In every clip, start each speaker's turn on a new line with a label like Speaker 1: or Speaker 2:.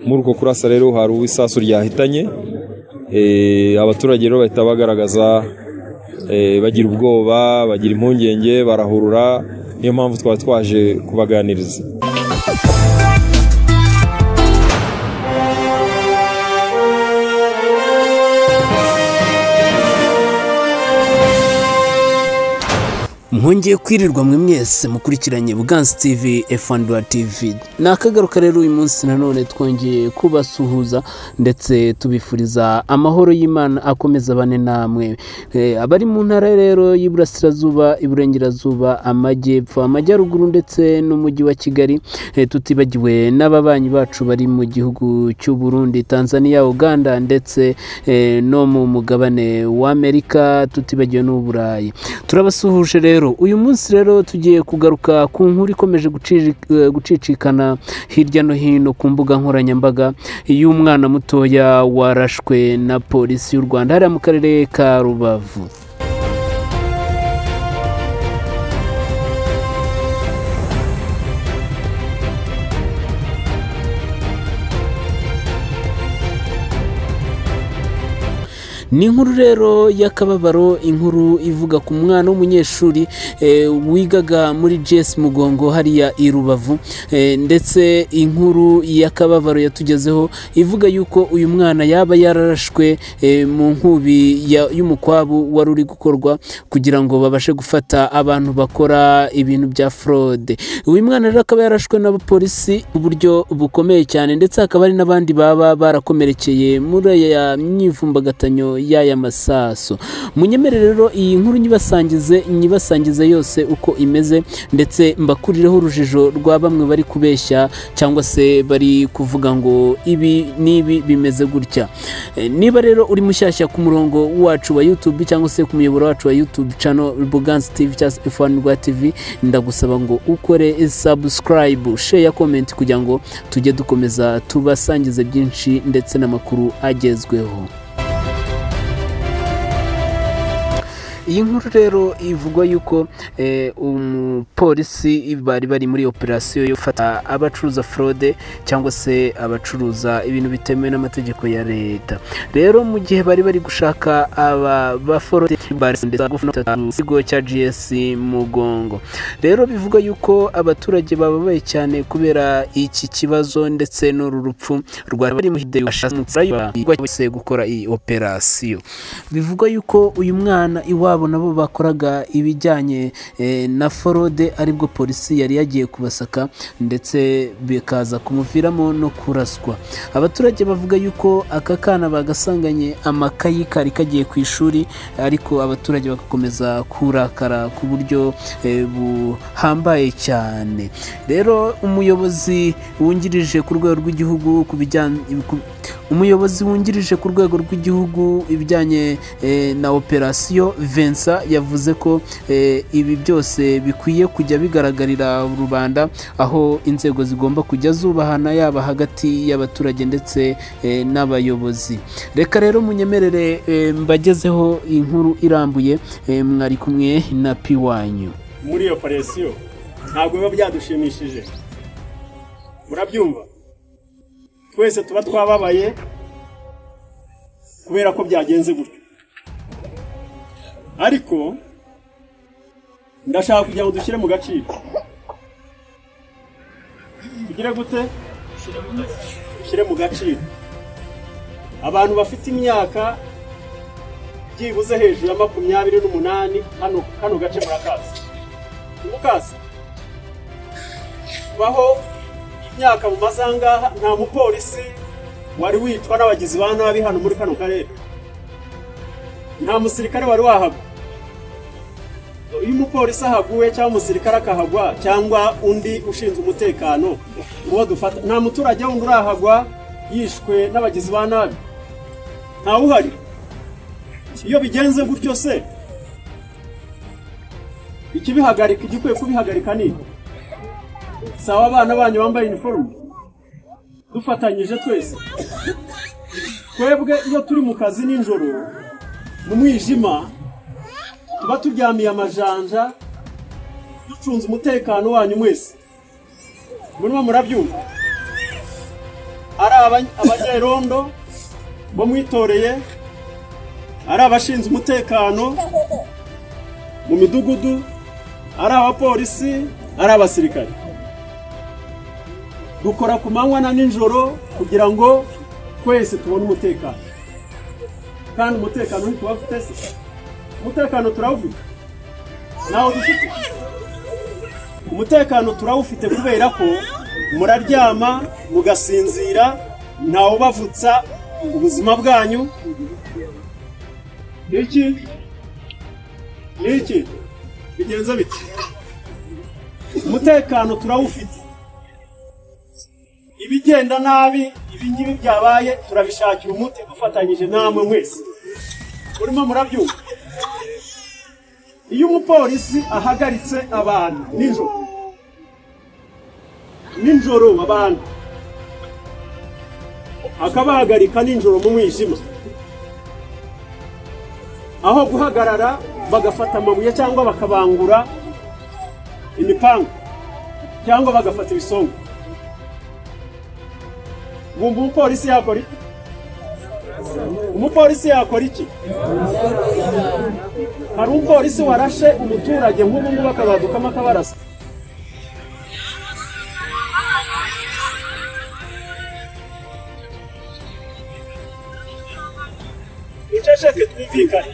Speaker 1: Muri uko kurasa rero hari uw'isasu ryahitanye, abaturage rero bahita bagaragaza bagira ubwoba, bagira impungenge, barahurura. Niyo mpamvu twaba twaje kubaganiriza.
Speaker 2: Mwongeye kwirirwa mwe mwese mukurikiranye Buganza TV, F1 TV. Nakagaruka rero uyu munsi nanone twongeye kubasuhuza ndetse tubifuriza amahoro y'Imana akomeza bane namwe. Abari mu ntara rero y'Iburasirazuba, Iburengerazuba, Amajyepfo, Amajyaruguru ndetse n'umujyi wa Kigali, tutibagiwe n'ababanyi bacu bari mu gihugu cy'u Burundi, Tanzania, Uganda ndetse no mu mugabane wa Amerika, tutibagiwe n'Uburayi. Turabasuhuje rero. Uyu munsi rero tugiye kugaruka ku nkuru ikomeje gucicikana hirya no hino ku mbuga nkoranyambaga y'umwana mutoya warashwe na polisi y'u Rwanda hariya mu karere ka Rubavu. Ni inkuru rero y'akababaro, inkuru ivuga ku mwana w'umunyeshuri wigaga muri GS Mugongo hariya i Rubavu, ndetse inkuru y'akababaro yatugezeho ivuga yuko uyu mwana yaba yararashwe mu nkubi y'umukwabu wari uri gukorwa kugira ngo babashe gufata abantu bakora ibintu bya fraude. Uyu mwana rero akaba yarashwe n'abapolisi mu buryo bukomeye cyane, ndetse hakaba hari n'abandi baba barakomerekeye muri aya myivumbagatanyo y'aya masaso. Munyemere rero iyi nkuru nyibasangize yose uko imeze, ndetse mbakurireho urujijo rwa bamwe bari kubeshya cyangwa se bari kuvuga ngo ibi n'ibi bimeze gutya. Niba rero uri mushyashya ku murongo wacu wa YouTube cyangwa se ku muyoboro wacu wa YouTube channel Buganza TV cyangwa F1 TV, ndagusaba ngo ukore subscribe, share, comment kugira ngo tujye dukomeza tubasangize byinshi ndetse n'amakuru agezweho. Iyi nkuru rero ivugwa yuko umupolisi bari bari muri operasiyo yo gufata abacuruza fraude cyangwa se abacuruza ibintu bitemewe n'amategeko ya leta. Rero mu gihe bari bari gushaka aba baforode ikigo cya GS Mugongo, rero bivugwa yuko abaturage bababaye cyane kubera iki kibazo ndetse n'uru rupfu rwa bari mu gukora iyi operasiyo. Bivugwa yuko uyu mwana iwabo nabo bakoraga ibijyanye na forode, aribwo polisi yari yagiye kubasaka ndetse bikaza kumuviramo no kuraswa. Abaturage bavuga yuko aka kana bagasanganye amakayi kari kagiye ku ishuri, ariko abaturage bagakomeza kurakara ku buryo buhambaye cyane. Rero umuyobozi wungirije ku rwego rw'igihugu ku bijyanye umuyobozi wungirije ku rwego rw'igihugu ibijyanye na operasiyo Vincent yavuze ko ibi byose bikwiye kujya bigaragarira rubanda, aho inzego zigomba kujya zubahana yaba hagati y'abaturage ndetse n'abayobozi. Reka rero munyemerere mbagezeho inkuru irambuye, mwari kumwe na Piwanyu.
Speaker 3: Muri operasiyo ntabwo biba byadushimishije, murabyumva, twese tuba twababaye kubera ko byagenze gutyo. Ariko ndashaka kugira ngo dushyire mu gaciro, tugire gute? Dushyire mu gaciro. Abantu bafite imyaka byibuze hejuru ya 28 hano gace murakazi, mukazi baho imyaka mu mazangaha, nta mupolisi wari wicwa n'abagizi ba nabi hano muri kano karere, nta musirikare wari wahagwa. Iyo umupolisi ahaguye cyangwa umusirikare akahagwa cyangwa undi ushinzwe umutekano uwo dufata, nta muturage wundi urahagwa yishwe n'abagizi ba nabi, ntawe uhari. Iyo bigenze gutyo se ikibihagarika, igikwiye kubihagarika ni sawa abana banyu bambaye uniforme, dufatanyije twese. Twebwe iyo turi mu kazi nijoro mu mwijima tuba turyamiye amajanja, ducunze umutekano wanyu mwese. Murimo murabyumva? Ari abanyerondo bo mwitoreye, ari abashinzwe umutekano mu midugudu, ari abapolisi, ari abasirikare. Dukora ku manywa na nijoro kugira ngo twese tubone umutekano. Kandi umutekano ntitubafite se? Umutekano turawufite? Ntawo dufite. Umutekano turawufite kubera ko muraryama mugasinzira, ntawubavutsa ubuzima bwanyu. Niki niki bigenza biti? Umutekano turawufite. Ibigenda nabi, ibingibi byabaye turabishakira umuti dufatanyije namwe mwese. Urimo murabyumva? Iyo umupolisi ahagaritse abantu nijoro, nijoro abantu akabahagarika nijoro mu mwijima, aho guhagarara bagafata amabuye cyangwa bakabangura imipanga cyangwa bagafata ibisongo, bumva umupolisi yakora iki? Umupolisi yakora iki? Hari umupolisi warashe umuturage nk'ubu ngubu akabadukamo akabarasa. Iceceke twumvikane.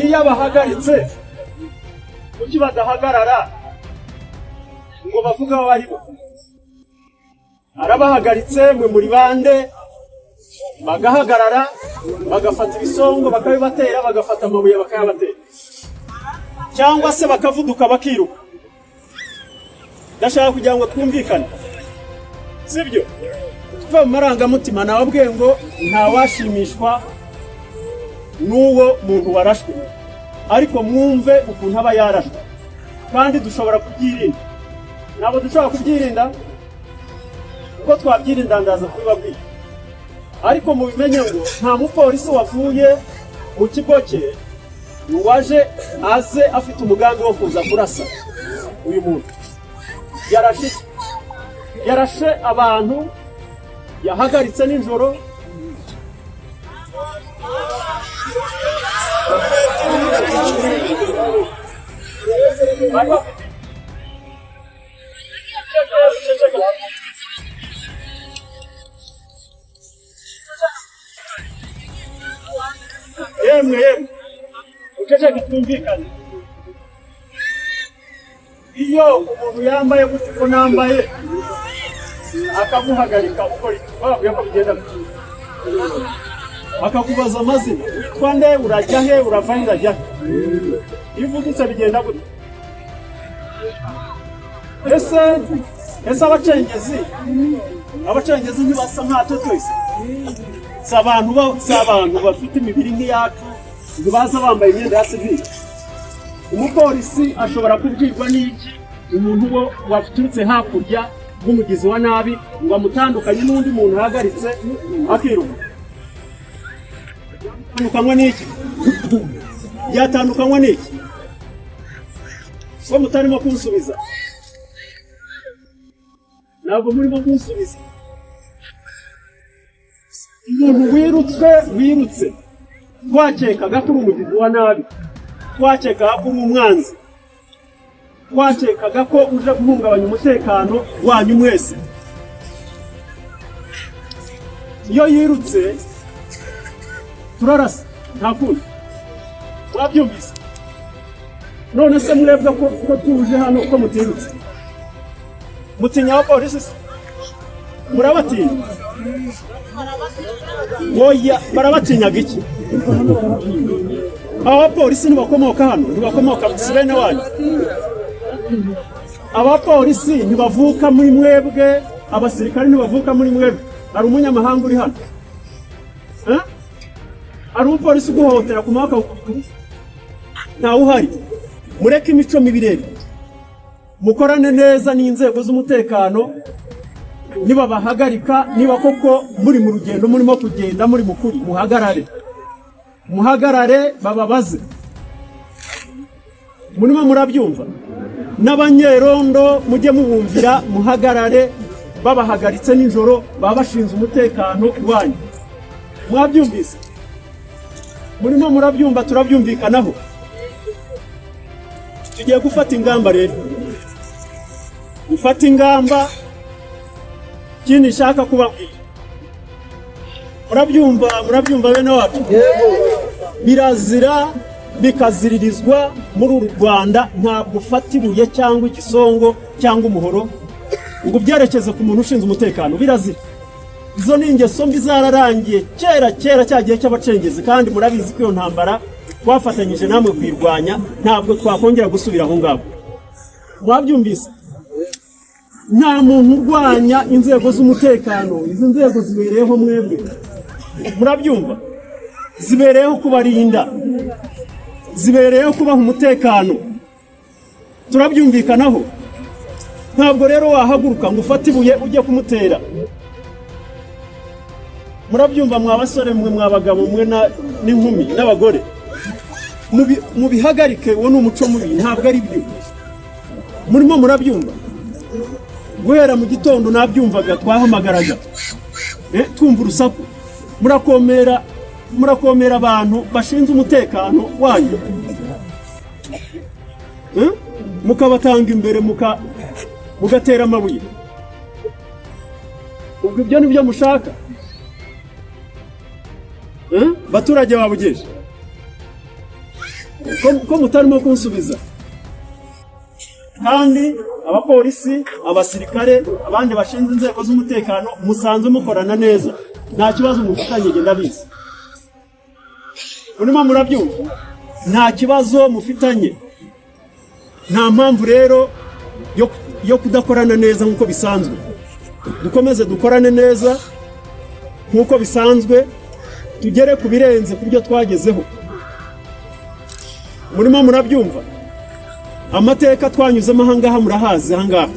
Speaker 3: Iyo abahagaritse kuki badahagarara ngo bavuge aho baribo? Arabahagaritse mwe muri bande, bagahagarara bagafata ibisongo bakabibatera, bagafata amabuye bakayabatera, cyangwa se bakavuduka bakiruka. Ndashaka kugira ngo twumvikane, sibyo? Tuva mu marangamutima. Nababwiye ngo ntawashimishwa n'uwo muntu warashwe, ariko mwumve ukuntu aba yarashwe, kandi dushobora kubyirinda. Ntabwo dushobora kubyirinda, kuko twabyirinda ndaza kubibabwira. Ariko mubimenye ngo nta mupolisi wavuye mu kigo cye ngo aje aze afite umugambi wo kuza kurasa uyu muntu. Yarashe abantu yahagaritse nijoro. Yemwe yemwe, uceceke twumvikane. Iyo umuntu yambaye gutya uko nambaye akaguhagarika ukora iki? Bababwiye ko bigenda gutya, akakubaza amazina, witwa nde, urajya he, urava he, urajya he. Iyo uvugutse bigenda gutya. Ese abacengezi ntibasa nkatwe twese? Si abantu bafite imibiri nk'iyacu, ntibaza bambaye imyenda ya sivile. Umupolisi ashobora kubwirwa n'iki umuntu wo waturutse hakurya nk'umugizi wa nabi ngo amutandukanye n'undi muntu ahagaritse akiruka? Byatandukanywa n'iki? Byatandukanywa n'iki? Ko mutarimo kunsubiza? Ntabwo murimo kunsubiza. Umuntu wirutse twakekaga ko uri umugizi wa nabi, twakekaga ko uri umwanzi, twakekaga ko uje guhungabanya umutekano wanyu mwese. Iyo yirutse turarasa, nta kundi. Mwabyumvise? None se mwebwe ko tuje hano ko mutirutse? Mutinya abapolisi se? Murabatinya? Oya, barabatinyaga iki? Abapolisi ntibakomoka hano, ntibakomoka si bene wanyu. Abapolisi ntibavuka muri mwebwe, abasirikare ntibavuka muri mwebwe. Hari umunyamahanga uri hano? Hari umupolisi uguhohotera ku maboko? Ntawe uhari. Mureke imico mibi rero, mukorane neza n'inzego z'umutekano. Nibabahagarika, niba koko muri mu rugendo murimo kugenda muri mukuri, muhagarare, muhagarare bababaze. Murimo murabyumva? N'abanyerondo mujye mubumvira, muhagarare Babahagaritse nijoro baba bashinze umutekano wanyu. Mwabyumvise? Murimo murabyumva? Turabyumvikanaho. Tugiye gufata ingamba rero, gufata ingamba. Ikindi nshaka kubabwira, murabyumva? Murabyumva bene wacu? Birazira bikaziririzwa muri uru Rwanda, ntabwo ufata ibuye cyangwa igisongo cyangwa umuhoro ngo ubyerekeze ku muntu ushinzwe umutekano. Birazira. Izo ni ingeso mbi zararangiye kera kera, cya gihe cy'abacengezi, kandi murabizi ko iyo ntambara twafatanyije namwe kuyirwanya, ntabwo twakongera gusubira aho ngaho. Mwabyumvise? Nta muntu urwanya inzego z'umutekano. Izi nzego zibereyeho mwebwe, murabyumva? Zibereyeho kubarinda, zibereyeho kubaha umutekano. Turabyumvikanaho. Ntabwo rero wahaguruka ngo ufate ibuye ujye kumutera. Murabyumva mwa basore mwe, mwa bagabo mwe n'inkumi n'abagore? Mubihagarike, uwo ni umuco mubi, ntabwo ari byo. Murimo murabyumva? Guhera mu gitondo nabyumvaga, twahamagaraga twumva urusaku. Murakomera, murakomera abantu bashinzwe umutekano wanyu, mukabatanga imbere, mugatera amabuye. Ubwo ibyo nibyo mushaka? Baturage babugeje, ko mutarimo kunsubiza? Kandi abapolisi, abasirikare, abandi bashinzwe inzego z'umutekano musanzwe mukorana neza, nta kibazo mufitanye, njye ndabizi. Murimo murabyumva? Nta kibazo mufitanye. Nta mpamvu rero yo kudakorana neza nk'uko bisanzwe. Dukomeze dukorane neza nk'uko bisanzwe, tugere ku birenze ku byo twagezeho. Murimo murabyumva? Amateka twanyuzemo ahangaha murahazi. Ahangaha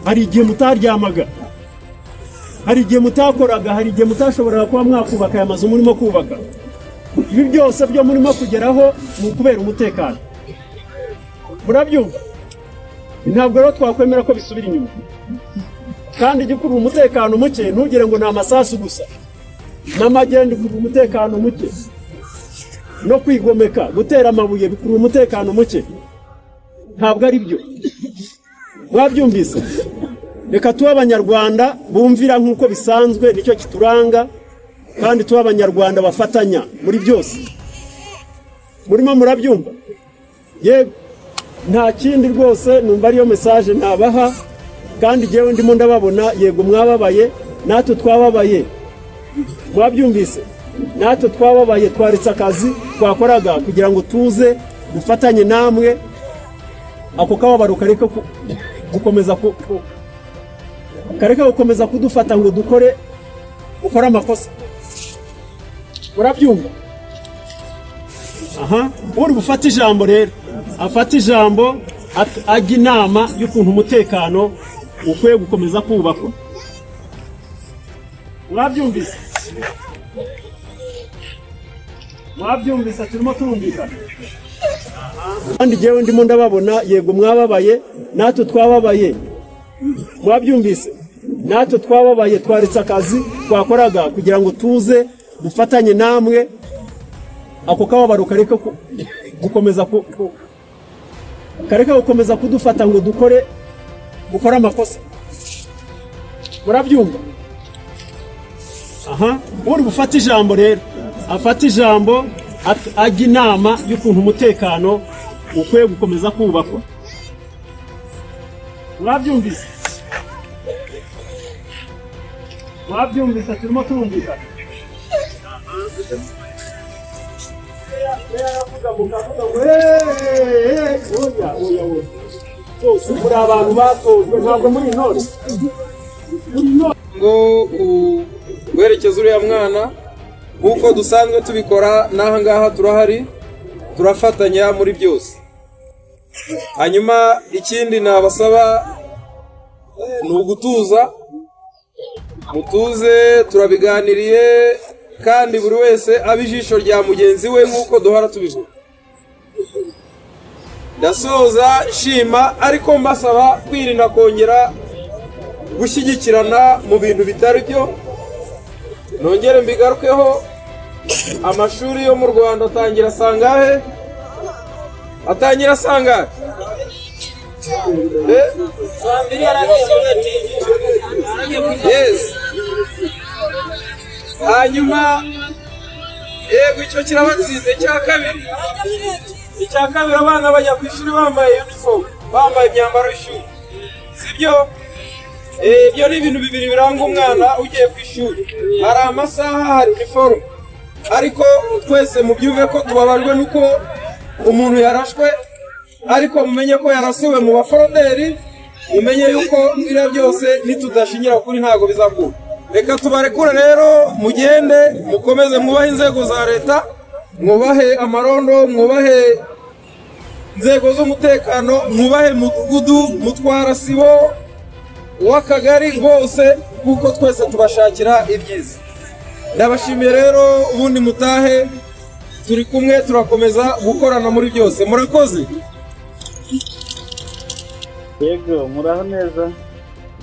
Speaker 3: hari igihe mutaryamaga, hari igihe mutakoraga, hari igihe mutashoboraga kuba mwakubaka aya mazu murimo kubaka. Ibi byose byo murimo kugeraho ni ukubera umutekano. Murabyumva? Ntabwo rero twakwemera ko bisubira inyuma. Kandi igikurura umutekano muke, ntugire ngo ni amasasu gusa, n'amagenda ikurura umutekano muke, no kwigomeka, gutera amabuye bikurura umutekano muke. Ntabwo ari byo. Mwabyumvise? Reka tube abanyarwanda bumvira nk'uko bisanzwe, nicyo kituranga, kandi tube abanyarwanda bafatanya muri byose. Murimo murabyumva? Yego, nta kindi rwose, numva ariyo message nabaha. Kandi jyewe ndimo ndababona, yego mwababaye, natwe twababaye. Mwabyumvise? Natwe twababaye, twaretse akazi twakoraga kugira ngo tuze dufatanye namwe, ako kababaro kareke gukomeza kareke gukomeza kudufata ngo dukore ukore amakosa. Murabyumva? Aha, uri gufata ijambo rero, afata ijambo ajya inama y'ukuntu umutekano ukwiye gukomeza kubakwa. Mwabyumvise? Mwabyumvise? Turimo turumvikana. Kandi jyewe ndimo ndababona, yego mwababaye, natwe twababaye. Mwabyumvise? Natwe twababaye, twaretse akazi twakoraga kugira ngo tuze dufatanye namwe, ako kababaro kareke gukomeza kareke gukomeza kudufata ngo dukore ukore amakosa. Murabyumva? Aha, uri gufata ijambo rero, afata ijambo ajya inama y'ukuntu umutekano ukwiye gukomeza kubakwa. Mwabyumvise? Mwabyumvise? Turimo turumvikana. Muri abantu batojwe, ntabwo muri intore
Speaker 1: ngo guherekeza uriya mwana nk'uko dusanzwe tubikora n'aha ngaha turahari, turafatanya muri byose. Hanyuma ikindi nabasaba ni ugutuza, mutuze, turabiganiriye, kandi buri wese abe ijisho rya mugenzi we nk'uko duhora tubivuga. Ndasoza nshima, ariko mbasaba kwirinda kongera gushyigikirana mu bintu bitari byo. Nongere mbigarukeho, amashuri yo mu Rwanda atangira sangahe? Atangira sangahe? Yes. Hanyuma yego icyo kirabatsinze. Cya kabiri, icya kabiri, abana bajya ku ishuri bambaye uniform, bambaye imyambaro y'ishuri, sibyo? Ibyo ni ibintu bibiri biranga umwana ugiye ku ishuri. Hari amasaha, hari uniform. Ariko twese mubyumve ko tubabajwe nuko umuntu yarashwe, ariko mumenye ko yarasiwe mu baforoderi, mumenye yuko biriya byose nitudashingira kuri ntago bizakura. Reka tubarekure rero, mugende mukomeze mwubahe inzego za leta, mwubahe amarondo, mwubahe inzego z'umutekano, mwubahe mudugudu, mutwara sibo w'akagari bose, kuko twese tubashakira ibyiza. Ndabashimiye rero, ubundi mutahe, turi kumwe, turakomeza gukorana muri byose. Murakoze.
Speaker 4: Yego, muraho neza.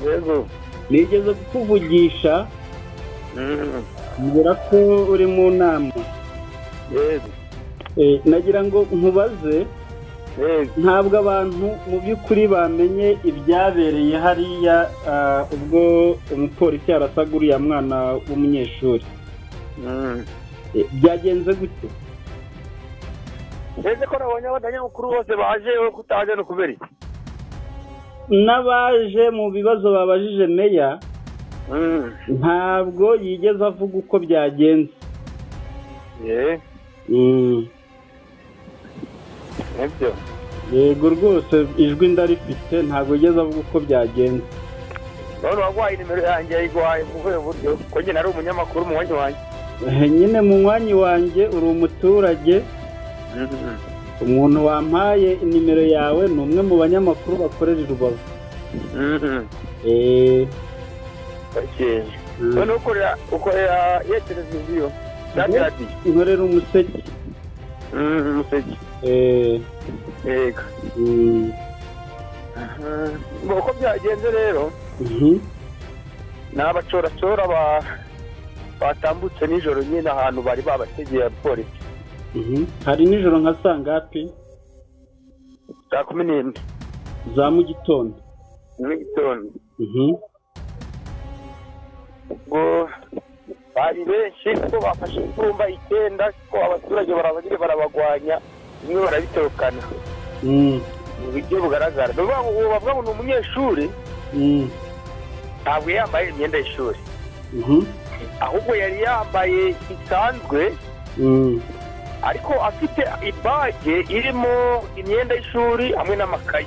Speaker 5: Yego.
Speaker 4: Nigeze kukuvugisha mbwira ko uri mu nama.
Speaker 5: Yego.
Speaker 4: Nagira ngo nkubaze, ntabwo abantu mu by'ukuri bamenye ibyabereye hariya ubwo umupolisi yarasaga uriya mwana w'umunyeshuri. Byagenze gute?
Speaker 5: Ese ko nabonye abanyamakuru bose baje, wowe kutaje no kubera iki?
Speaker 4: N'abaje mu bibazo babajije meya ntabwo yigeze avuga uko byagenze. Yego rwose ijwi ndarifite, ntabwo yigeze avuga uko byagenze.
Speaker 5: None waguhaye nimero yanjye yayiguhaye mu buhe buryo? Ko njye nari umunyamakuru mu mwanya wanjye.
Speaker 4: Nyine mu mwanya wanjye uri umuturage. Umuntu wampaye nimero yawe ni umwe mu banyamakuru bakorera i Rubavu.
Speaker 5: None ukorera iyo televiziyo cyangwa radiyo?
Speaker 4: Nkorera Umuseke.
Speaker 5: Umuseke. Yego. Uko byagenze rero, ni abacoracora batambutse nijoro nyine ahantu bari babategeye abapolisi.
Speaker 4: Hari nijoro nka sangapi?
Speaker 5: Saa 11
Speaker 4: za mu gitondo.
Speaker 5: Mu gitondo. Ubwo bari benshi kuko bafashe icyumba 9, kuko abaturage barabagira barabagwanya, bimwe barabitorokana. Mu buryo bugaragara. Ni ukuvuga ngo uwo bavuga ngo ni umunyeshuri, ntabwo yambaye imyenda y'ishuri. Ahubwo yari yambaye isanzwe, ariko afite ibage irimo imyenda y'ishuri hamwe n'amakayi.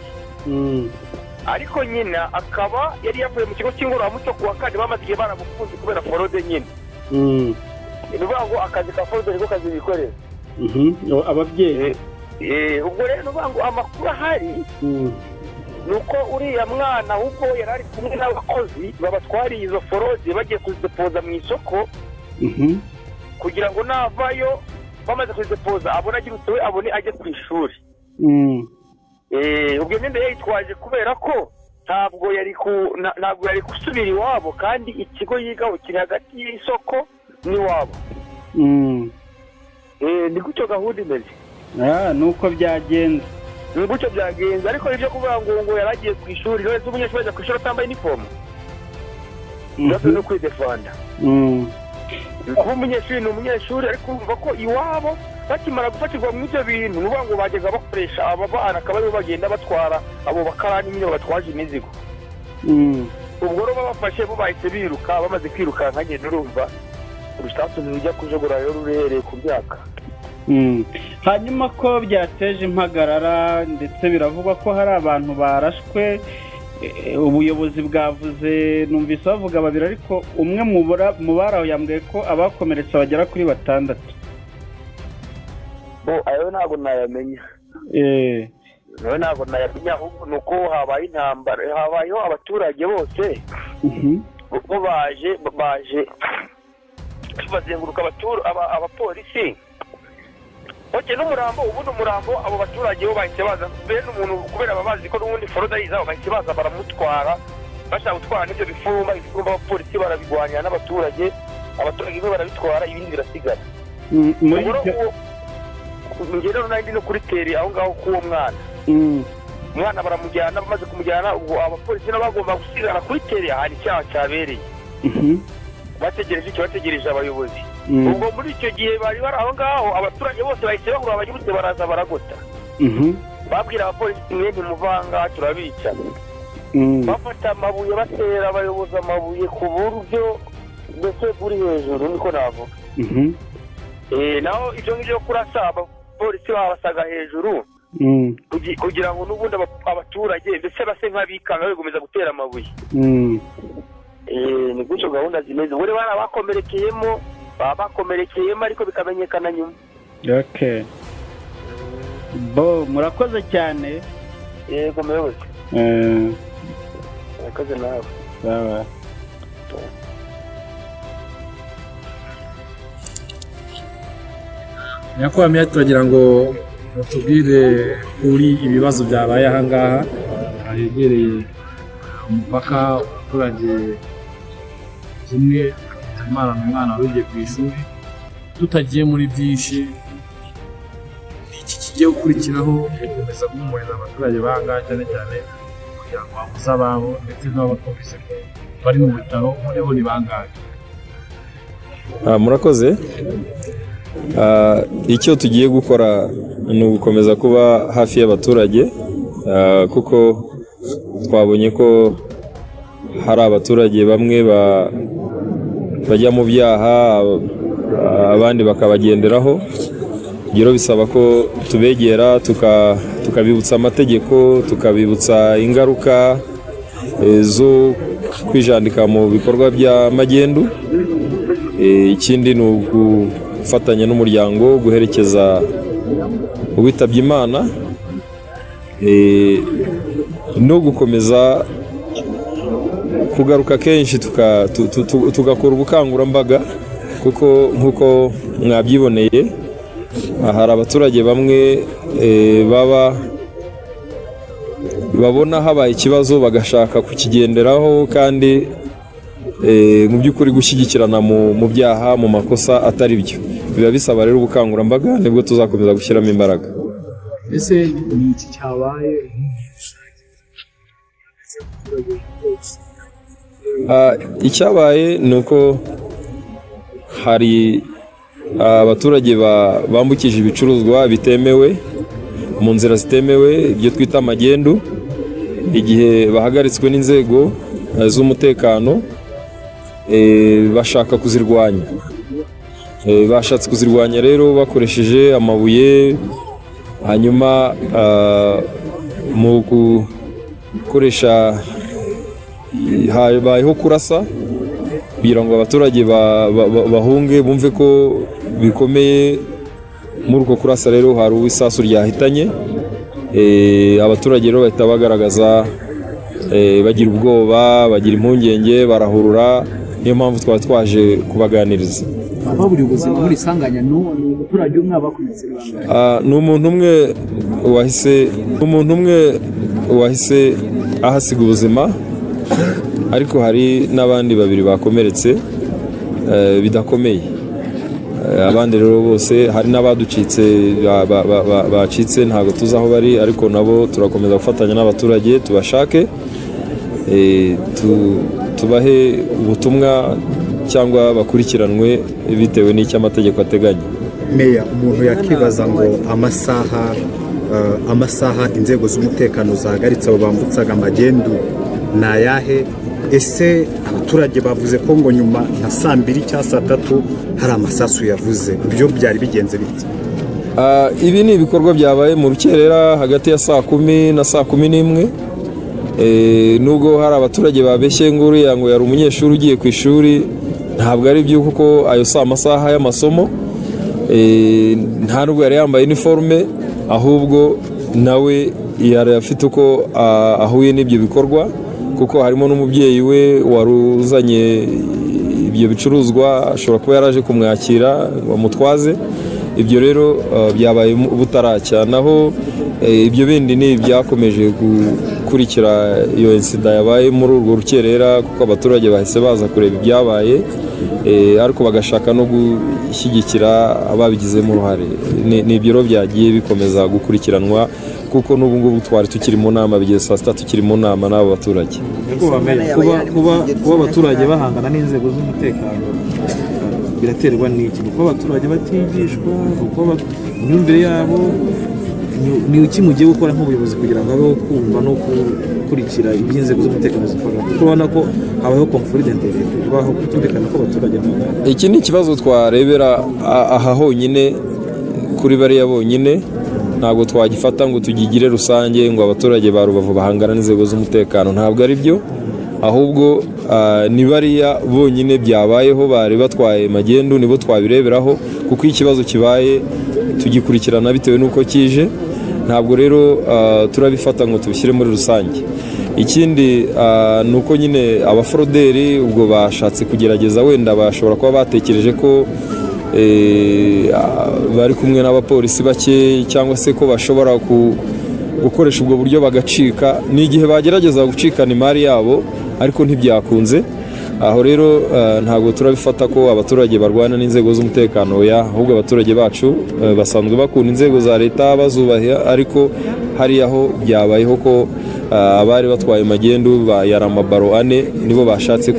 Speaker 5: Ariko nyina akaba yari yavuye mu kigo cy'ingororamuco kuwa kane, bamaze igihe baramukunze kubera forode nyine. Ni ukuvuga ngo akazi ka forode niko kazi bikorera.
Speaker 4: Ababyeyi.
Speaker 5: Ubwo rero ni ukuvuga ngo amakuru ahari ni uko uriya mwana ahubwo yari ari kumwe n'abakozi babatwariye izo forode bagiye kuzidepoza mu isoko, kugira ngo navayo bamaze kuzidepoza abone agirutse we abone ajye ku ishuri. Ubwo imyenda yayitwaje kubera ko ntabwo yari gusubira iwabo, kandi ikigo yigaho kiri hagati y'isoko n'iwabo. Ni gutyo gahunda imeze.
Speaker 4: Nuko byagenze.
Speaker 5: Ni gutyo byagenze, ariko ibyo kuvuga ngo yaragiye ku ishuri, none se umunyeshuri ajya ku ishuri atambaye inifomu? Nabyo ni ukwidefanda. Kuba umunyeshuri ni umunyeshuri, ariko urumva ko iwabo bakimara gufatirwa mu ibyo bintu, ni ukuvuga ngo bajyaga bakoresha aba bana akaba aribo bagenda batwara abo bakarani nyine babatwaje imizigo. Ubwo rero babafashe bo bahise biruka, bamaze kwirukanka nyine urumva urusasu rujya kujogora rero ruherereye ku myaka.
Speaker 4: Hanyuma ko byateje impagarara, ndetse biravugwa ko hari abantu barashwe, ubuyobozi bwavuze, numvise bavuga babiri, ariko umwe mu baraho yambwiye ko abakomeretse bagera kuri 6.
Speaker 5: Bo ayo ntabwo nayamenya. Ayo ntabwo nayamenya, ahubwo ni uko habaye intambara, habayeho abaturage bose bo baje bazenguruka abapolisi. Oke n'umurambo, ubundi umurambo abo baturage bo bahise baza, bene umuntu kubera babazi ko n'ubundi foroda yizabo bahise baza baramutwara, Bashaka gutwara n'ibyo bifurumba, ibifurumba abapolisi barabigwanya n'abaturage, abaturage bimwe barabitwara ibindi birasigara. Ngero nari no kuri teri aho ngaho k'uwo mwana. Umwana baramujyana, bamaze kumujyana ubwo abapolisi nabo bagomba gusigara kuri teri ahantu icyaha cyabereye. Bategereje icyo, bategereje abayobozi. Ubwo muri icyo gihe bari bari aho ngaho, abaturage bose bahise bahura, abanyibutse baraza baragota. Babwira abapolisi mwe ntimuvanga turabica. Bafata amabuye batera abayobozi amabuye ku buryo mbese buri hejuru, niko navuga. Naho ibyo ngibyo kurasa abapolisi babasaga hejuru kugira ngo n'ubundi abaturage ndetse base nk'abikanga bagomeza gutera amabuye. Ni gutyo gahunda zimeze. Buri bana bakomerekeyemo, bakomerekeyemo ariko bikamenyekana nyuma.
Speaker 4: Okay. Bo murakoze cyane.
Speaker 5: Yego muyobozi. Murakoze nawe.
Speaker 4: Sawa.
Speaker 6: Nyakubahwa, turagira ngo tubwire kuri ibibazo byabaye aha ngaha hegereye umupaka. Umuturage umwe akitwa umwana wari ugiye ku ishuri. Tutagiye muri byinshi, iki kigiye gukurikiraho gukomeza guhumuriza abaturage b'aha ngaha, cyane cyane kugira ngo babuze ababo ndetse n'abapolisi bari mu bitaro muri bo ni bangahe?
Speaker 1: Murakoze. Icyo tugiye gukora ni ugukomeza kuba hafi y'abaturage, kuko twabonye ko hari abaturage bamwe bajya mu byaha, abandi bakabagenderaho. Rero bisaba ko tubegera, tukabibutsa amategeko, tukabibutsa ingaruka zo kwijandika mu bikorwa bya magendu. Ikindi ni ugufatanya n'umuryango guherekeza uwitabye Imana, no gukomeza kugaruka kenshi tugakora ubukangurambaga, kuko nkuko mwabyiboneye hari abaturage bamwe baba babona habaye ikibazo bagashaka kukigenderaho, kandi mu by'ukuri gushyigikirana mu byaha, mu makosa atari byo. Biba bisaba rero ubukangurambaga, nibwo tuzakomeza gushyiramo imbaraga.
Speaker 6: Ese ni iki cyabaye?
Speaker 1: Icyabaye ni uko hari abaturage bambukije ibicuruzwa bitemewe mu nzira zitemewe, ibyo twita magendu. Igihe bahagaritswe n'inzego z'umutekano bashaka kuzirwanya. Bashatse kuzirwanya rero bakoresheje amabuye, hanyuma mu gukoresha habayeho kurasa kugira ngo abaturage bahunge, bumve ko bikomeye. Muri uko kurasa rero hari uwisasu ryahitanye. Abaturage rero bahita bagaragaza, bagira ubwoba, bagira impungenge, barahurura. Niyo mpamvu twaba twaje kubaganiriza.
Speaker 7: Ababuriye ubuzima muri isanganya ni umuturage umwe abakometse?
Speaker 1: Ni umuntu umwe wahise, umuntu umwe wahise ahasiga ubuzima, ariko hari n'abandi babiri bakomeretse bidakomeye. Abandi rero bose hari n'abaducitse, bacitse, ntabwo tuzi aho bari, ariko nabo turakomeza gufatanya n'abaturage tubashake, tubahe ubutumwa cyangwa bakurikiranwe bitewe n'icyo amategeko ateganya.
Speaker 8: Meya, umuntu yakibaza ngo amasaha inzego z'umutekano zahagaritse abo bambutsaga magendu ni ayahe? Ese abaturage bavuze ko ngo nyuma nka saa 2 cyangwa saa 3 hari amasasu yavuze, ibyo byari bigenze bite?
Speaker 1: Ibi ni ibikorwa byabaye mu rukerera hagati ya saa 10 na saa 11. Nubwo hari abaturage babeshye ngo uriya ngo yari umunyeshuri ugiye ku ishuri, ntabwo ari byo, kuko ayo saa amasaha y'amasomo. Nta nubwo yari yambaye uniforme, ahubwo nawe yari afite uko ahuye n'ibyo bikorwa, kuko harimo n'umubyeyi we wari uzanye ibyo bicuruzwa, ashobora kuba yaraje kumwakira bamutwaze. Ibyo rero byabaye butaracya. Naho ibyo bindi ni ibyakomeje gukurikira iyo insida yabaye muri urwo rukerera, kuko abaturage bahise baza kureba ibyabaye, ariko bagashaka no gushyigikira ababigizemo uruhare. Ni ibyo byagiye bikomeza gukurikiranwa, kuko n'ubu ngubu twari tukiri mu nama, bigeze saa sita tukiri mu nama n'abo baturage.
Speaker 7: Kuba abaturage bahangana n'inzego z'umutekano biraterwa n'iki? Kuko abaturage batigishwa, kuko imyumvire yabo ni iki mugiye gukora nk'ubuyobozi kugira ngo habeho kumva no gukurikira iby'inzego z'umutekano zikora? Kuko urabona ko habayeho conflit d'intérêt, habaho kutumvikana kw'abaturage.
Speaker 1: Iki ni ikibazo twarebera aha honyine kuri bariya bonyine, ntabwo twagifata ngo tugigire rusange ngo abaturage ba Rubavu bahangana n'inzego z'umutekano, ntabwo ari byo. Ahubwo ni bariya bonyine byabayeho bari batwaye magendu, nibo twabireberaho, kuko iyo ikibazo kibaye tugikurikirana bitewe n'uko kije. Ntabwo rero turabifata ngo tubishyire muri rusange. Ikindi ni uko nyine abaforoderi ubwo bashatse kugerageza, wenda bashobora kuba batekereje ko bari kumwe n'abapolisi bake, cyangwa se ko bashobora gukoresha ubwo buryo bagacika. Ni igihe bagerageza gucikana imari yabo, ariko ntibyakunze. Aho rero ntabwo turabifata ko abaturage barwana n'inzego z'umutekano, ya ahubwo abaturage bacu basanzwe bakunda inzego za leta bazubaha, ariko hari aho byabayeho ko abari batwaye magendu yari amabaro 4 nibo bashatse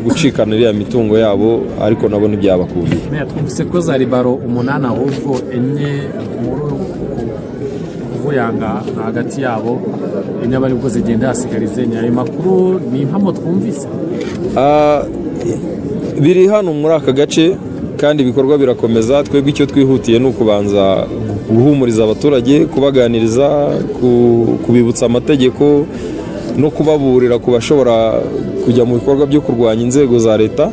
Speaker 1: gucikana iriya mitungo yabo, ariko nabo ntibyabakundiye.
Speaker 6: Twumvise ko zari baro 8 ahubwo 4 muri kuvuyanga hagati yabo, 4 bari ubwo zigenda hasigarize. Ayo makuru ni impamo twumvise?
Speaker 1: Biri hano muri aka gace kandi ibikorwa birakomeza. Twebwe icyo twihutiye ni ukubanza guhumuriza abaturage, kubaganiriza, kubibutsa amategeko no kubaburira ku bashobora kujya mu bikorwa byo kurwanya inzego za leta.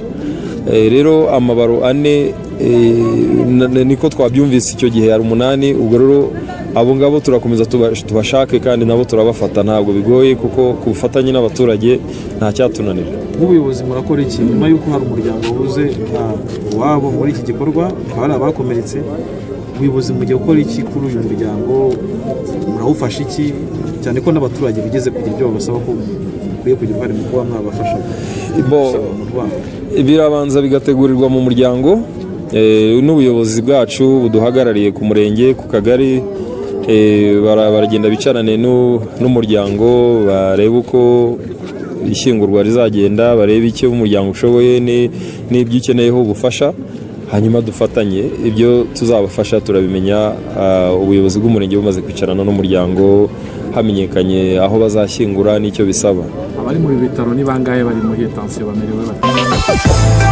Speaker 1: Rero amabaro 4 niko twabyumvise icyo gihe yari 8. Ubwo rero abo ngabo turakomeza tubashake kandi nabo turabafata, ntabwo bigoye kuko ku bufatanye n'abaturage nta cyatunanira.
Speaker 7: Nk'ubuyobozi murakora iki nyuma y'uko hari umuryango wabuze wabo muri iki gikorwa, hakaba hari abakomeretse? Ubuyobozi mugiye gukora iki kuri uyu muryango? Murawufasha iki, cyane ko n'abaturage bigeze kugira ibyo babasaba ko mukwiye kugira uruhare mu kuba mwabafasha?
Speaker 1: Birabanza bigategurirwa mu muryango n'ubuyobozi bwacu buduhagarariye ku murenge, ku kagari, baragenda bicarane n'umuryango, barebe uko ishyingurwa rizagenda, barebe icyo umuryango ushoboye n'ibyo ukeneyeho ubufasha, hanyuma dufatanye ibyo tuzabafasha turabimenya. Ubuyobozi bw'umurenge bumaze kwicarana n'umuryango, hamenyekanye aho bazashyingura n'icyo bisaba.
Speaker 6: Abari mu bitaro ni bangahe bari muri tension bamerewe bate?